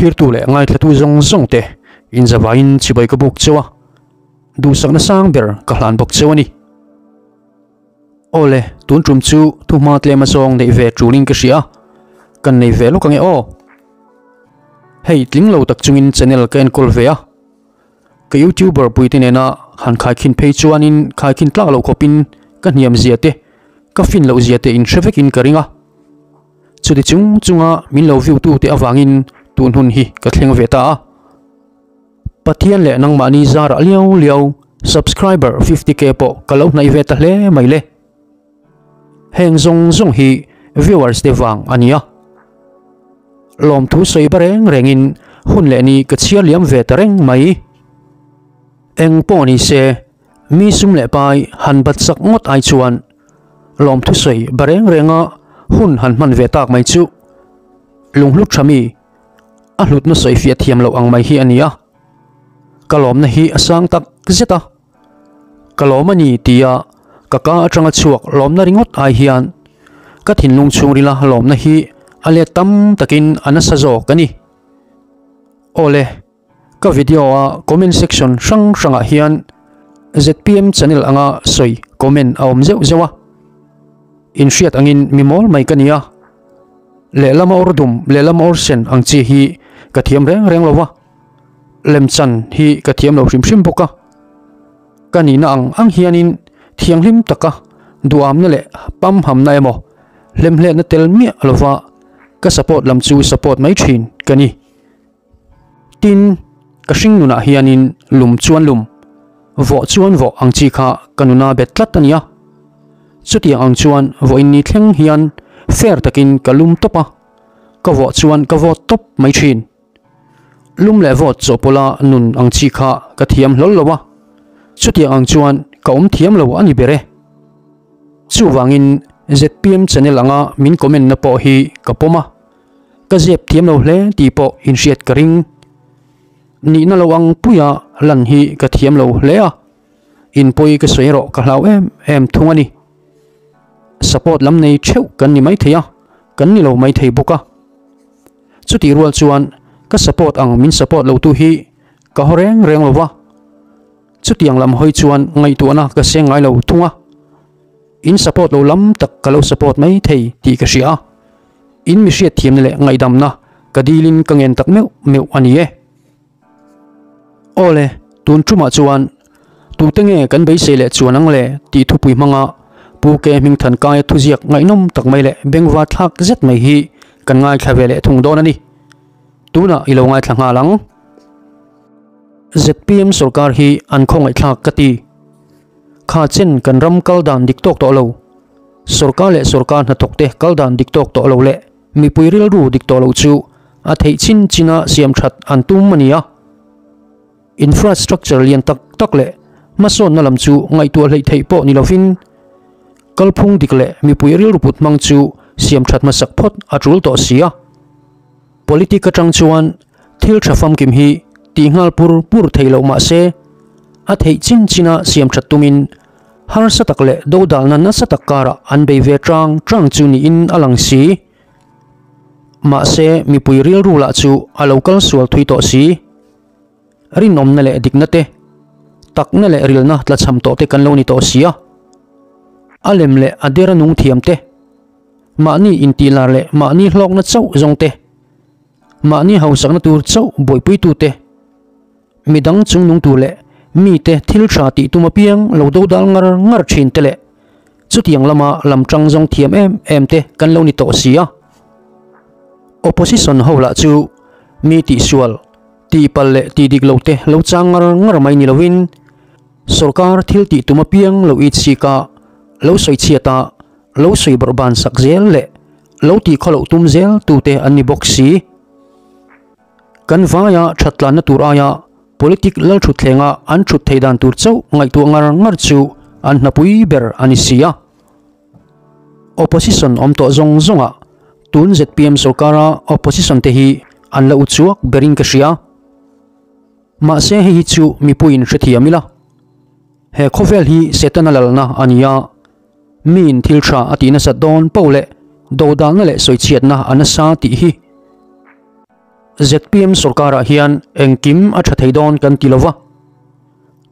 Thlirtu leh ngaithlatu zawng zawng te inzavaiin chibai ka buk cheu a, duhsakna sang ber ka hlan bawk cheu a ni. Awle, tun tum chu thuhma tlem azawng neih ve tulin ka hria a, kan nei ve lawk ange aw. Hei tling lo tak chungin channel ka enkawl ve a, ka youtuber puite nena han khaikhin phei chuanin khaikhin tlak loh khawpin ka hniam zia te, ka fin loh zia te inhre vekin ka ring a. Chuti chung chunga min lo view tute avangin tun hun hi ka thleng ve ta a. Pathian leh nangmahni zarah liau liau subscriber 50k pawh ka lo hnaih ve ta hle mai le. Heng zawng zawng hi viewers te vang a nia. Lawmthu sawi ba reng rengin hun leh ni ka chhiar liam ve ta reng mai. Eng pawh ni se mi sum leh pai han bat sak ngawt ai chuan lawmthu sawi ba reng renga hun han hman ve tak mai chu lunghlu tha mi a hlutna sawi fiah thiam loh ang mai hi a ni a. Ka lawmna hi a sang tak zet a. Ka lawm a ni tia ka ka atanga chhuak lawmna ringawt ai hian ka thinlung chhungrila lawmna hi a let tam takin a nasa zawk a ni. Awle, ka video a comment section hrang hrangah hian zpm channel anga sawi comment a awm zeuh zeuh a. Inhriat angin mi mawl mai ka ni a. Lehlam awr dum, lehlam awr sen ang chi hi ka thiam reng reng lo va, lemchan hi ka thiam lo hrim hrim bawk a. Ka nihna ang ang hianin thianghlim taka duhamna leh pamhamna emaw hlemhletna tel miah lova ka support lam chu support mai thin ka ni. Tin, ka hring nunah hianin lum chuan lum, vawh chuan vawh ang chi kha ka nuna bet tlat a nia. Chutiang ang chuan vawiin ni thleng hian fair takin ka lum tawp a, ka vawh chuan ka vawt tawp mai thin. Lum leh vawt chawhpawlha nun ang chi kha ka thiam hlawl lo a, chutiang ang chuan ka awm thiam lo a ni ber e. Chuvangin zpm channel anga min comment na pawh hi ka pawm a. Ka zep thiam lo hle tih pawh inhriat ka ring. Nihna lo ang puia lan hi ka thiam lo hle a, inpawi ka sawi erawh ka hlau em em thung a ni. Support lam nei theuh kan ni maithei a, kan ni lo maithei bawk a. Chutih rual chuan ka support ang min support lotu hi ka haw reng reng lo va, chutiang lam hawi chuan ngaihtuahna ka seng ngai lo thung a. In support lo lam tak ka lo support maithei tih ka hria a. In mi hriat thiamna leh ngaihdamna ka dilin ka ngen tak meuh meuh a ni e. Awle, tun tumah chuan tute nge kan beisei leh chuan ang le tih thupui hmanga Pu Ke Hmingthankaia thuziak ngaihnawm tak mai leh bengva thlak zet mai hi kan ngaithla ve leh thung dawn a ni. Tunah i lo ngaithla nghal ang. Zpm sorkar hi an khawngaihthlak ka ti. Kha chen kan ram kal dan dik tawk tawh lo. Sorkar leh sorkar hnathawkte kal dan dik tawk tawh lo leh mipui rilru dik tawh lo chu a theih chin china siam that an tum a ni a. Infrastructure lian tak tak leh hmasawnna lam chu ngaihtuah hleih theih pawh ni lovin kalphung dik leh mipui rilru put hmang chu siam that hmasak phawt a tul tawh si a. Politic atang chuan thil tha famkim hi tih nghal pur pur theih loh mah se a theih chin china siam that tumin Harsa tak leh dodalna nasa tak karah an bei ve tang tang chu niin a lang si. Mahse, mipui rilru lah chu a lo kal sual thui tawh si. Rinawmna leh dikna te, takna leh rilna tlachham tawh te kan lo ni tawh si a. A lem leh a dera nung thiam te, mahni intihlar leh mahni hlawkna chauh zawng te, mahni hausakna tur chauh buaipuitu te, Midang chungnung tur leh mite thil tha tih tum apiang lo do dal ngar ngar thin te leh chutiang lama lam tang zawng thiam em em te kan lo ni tawh si a. Opposition ho lah chu mi tihsual, tihpalh leh tihdik lo te lo chang ngar ngar mai ni lovin sorkar thil tih tum apiang lo it sik a, lo sawi chhiat a, lo sawi bawrhban sak zel leh lo tihkhawloh tum zel tute an ni bawk si. Kan vaia thattlanna tur aia politic lal thutthlenga an thut theih dan tur chauh ngaihtuah ngar ngar chu an hnapui ber a ni si a. Opposition awm tawh zawng zawngah tun zpm sorkara opposition te hi an la uchuak berin ka hria. Mahse hei hi chu mipuiin hrethiam ila. He khawvel hi Setana lalna a ni a, miin thil tha a tih nasat dawn poh leh dodalna leh sawichhiatna a nasa tih hi. zpm sorkarah hian engkim a tha thei dawn kan ti lova,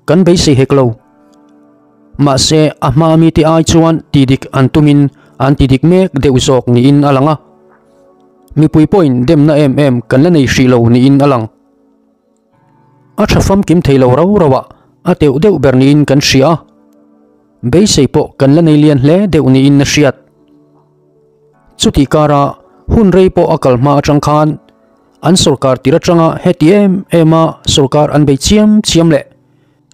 kan beisei hek lo. Mahse a hma mite ai chuan ti dik an tumin an ti dik mek deuh zawk niin a lang a. Mipui pawhin demna em em kan la nei hrih lo niin a lang. A tha famkim thei lo rau rauah a teuh deuh ber niin kan hria a. Beisei pawh kan la nei lian hle deuh niin a hriat. Chutih kara hun rei pawh a kal hma atang khan an sorkar tir atanga heti em em a sorkar an bei chiam chiam leh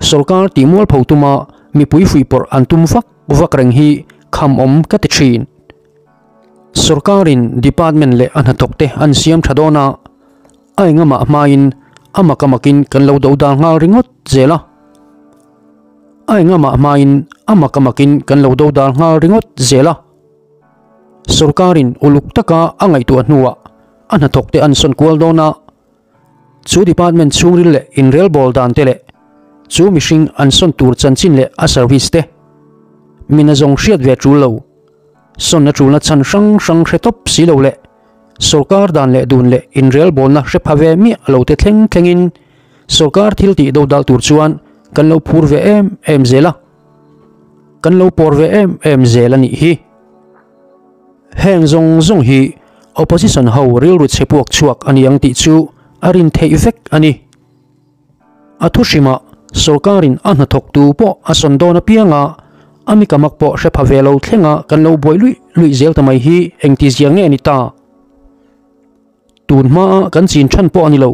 sorkar tih mualpho tuma mipui fuihpawrh an tum vak vak reng hi kham awm ka ti thin. Sorkarin department leh a hnathawk te an siam tha dawn a, a engamah hmain a mak a makin kan lo do dal nghal ringawt zel a. A engamah hmain a mak a makin kan lo do dal nghal ringawt zel a. Sorkarin uluk taka a ngaihtuah hnuah a hnathawkte an sawn kual dawn a, chu department chhungril leh inrelbawl dan te leh chu mihring an sawn tur chanchin leh a service te min a zawng hriat ve tul lo, sawn a tulna chhan hrang hrang hre tawp si lo leh sorkar dan leh dun leh inrelbawlna hre pha ve miah lo te thleng thlengin sorkar thil tih dodal tur chuan kan lo phur ve em em zel a. Kan lo pawr ve em em zel a nih hi. Heng zawng zawng hi opposition ho rilru chhe puak chhuak a ni ang tih chu a rin theih vek a ni. A thu hrimah sorkarin a hnathawktu pawh a sawn dawn apianga a mi kamak pawh hre pha ve lo thlenga kan lo buai luih luih zel ta mai hi engtizia nge ni ta? Tun hmaa kan chin than pawh a ni lo.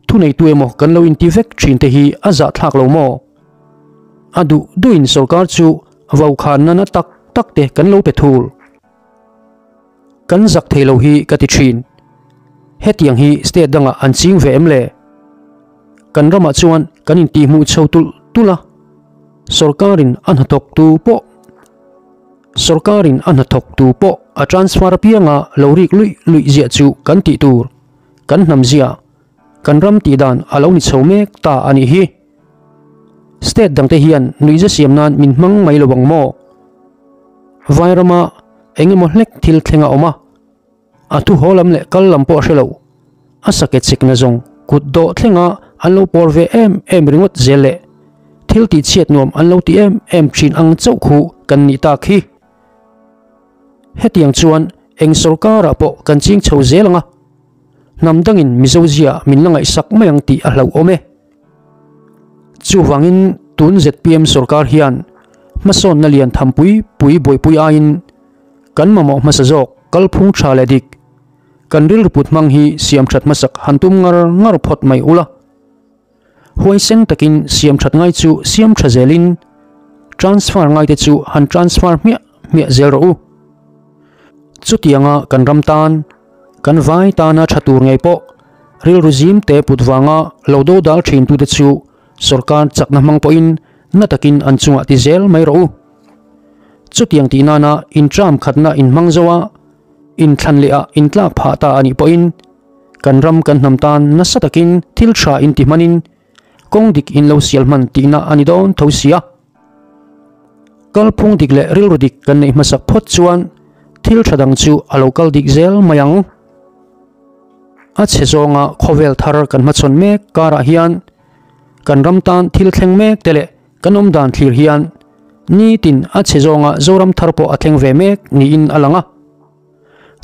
Thuneitu emaw kan lo inti vek thin te hi a zahthlak lo maw? A duh duhin sorkar chu vaukhân nana tak tak te kan lo pe thul. Kan zak thei lo hi ka ti thin. Hetiang hi state dangah an ching ve em le? Kan ramah chuan kan intihhmuh chho tulh tulh a, sorkarin a hnathawktu pawh Sorkarin a hnathawktu pawh a transfer apianga lo rik luih luih ziah chu kan tih tur, kan hnam zia, kan ram tih dan a lo ni chho mek ta a nih hi. State dangte hian nuihza siam nan min hmang mai lo ang maw? Vairama eng emaw hlek thil thleng a awm a, a thu haw lam leh kal lam pawh a hre lo. A sake chikna zawng kut dawh thlenga an lo pawr ve em em ringawt zel leh thil tih chhiat nuam an lo ti em em thin ang chauh khu kan nih tak hi. Hetiang chuan eng sorkarah pawh kan ching chho zel ang a, hnam dangin Mizo zia min la ngaihsak mai ang tih a hlauhawm e. Chuvangin tun zpm sorkar hian hmasawnna lian tham pui pui buaipui aiin kan mamawh hmasa zawk kalphung tha leh dik Kan rilru put hmang hi siam that hmasak han tum ngar ngar phawt mai ula. Huaisen takin siam that ngai chu siam tha zelin transfer ngaite chu han transfer hmiah hmiah zel rawh u. Chutianga kan ram tan, kan vai tana tha tur ngei pawh rilru zim te put vanga lo do dal thin tute chu sorkar chakna hmang pawhin na takin an chungah ti zel mai rawh u. Chutiang tih nana intram khatna inhmang zo a, Inthlan leh ah intlak phah ta a nih pawhin kan ram kan hnam tan nasa takin thil tha inti hmanin kawng dik in lo sial hman tihna a ni dawn tho si a. Kalphung dik leh rilru dik kan neih hmasak phawt chuan thil tha dang chu a lo kal dik zel mai ang. A chhe zawnga khawvel thar kan hmachhawn mek karah hian kan ram tan thil thleng mek te leh Kan awm dan thlir hian nitin a chhe zawnga Zoram thar pawh a thleng ve mek niin a lang a.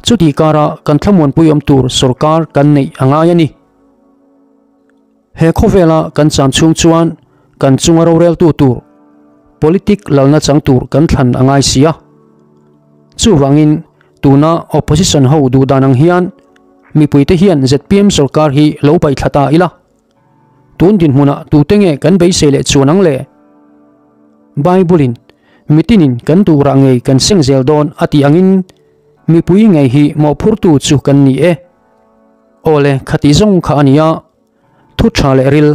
Chutih kara kan thlamuanpui awm tur sorkar kan neih a ngai a ni. He khawvela kan cham chhung chuan kan chunga roreltu tur politic lalna chang tur kan thlan a ngai si a. Chuvangin tuna opposition ho duh dan ang hian mipuite hian zpm sorkar hi lo paihthla ta ila. Tun dinhmunah tute nge kan beisei leh chuan ang le? Bible-in, Mitinin kan duhrah ngei kan seng zel dawn a tih angin mipui ngei hi mawhphurtu chu kan ni e. Aw le, khati zawng kha a nia. Thu tha leh ril,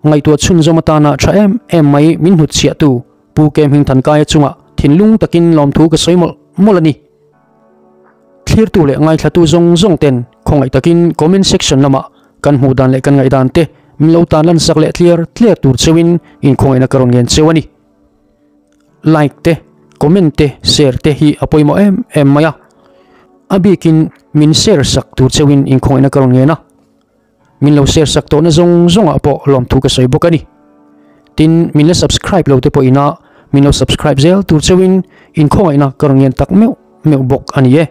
ngaihtuah chhunzawm atana tha em em mai min hnutchhiahtu Pu Kem Hmingthankaia chungah thinlung takin lawmthu ka sawi mawlh mawlh a ni. Thlirtu leh ngaithlatu zawng zawng ten khawngaih takin comment section lamah kan hmuh dan leh kan ngaih dan te min lo tan lan sak leh tliar tliar tur cheuhin inkhawngaihna ka rawn ngen cheu a ni. Like te, comment te, share te hi a pawimawh em em mai a. A bikin min share sak tur cheuhin inkhawngaihna ka rawn ngen a. Min lo share sak tawhna zawng zawngah pawh lawmthu ka sawi bawk a ni. Tin, min la subscribe lo te pawh ina min lo subscribe zel tur cheuhin inkhawngaihna ka rawn ngen tak meuh meuh bawk a ni e.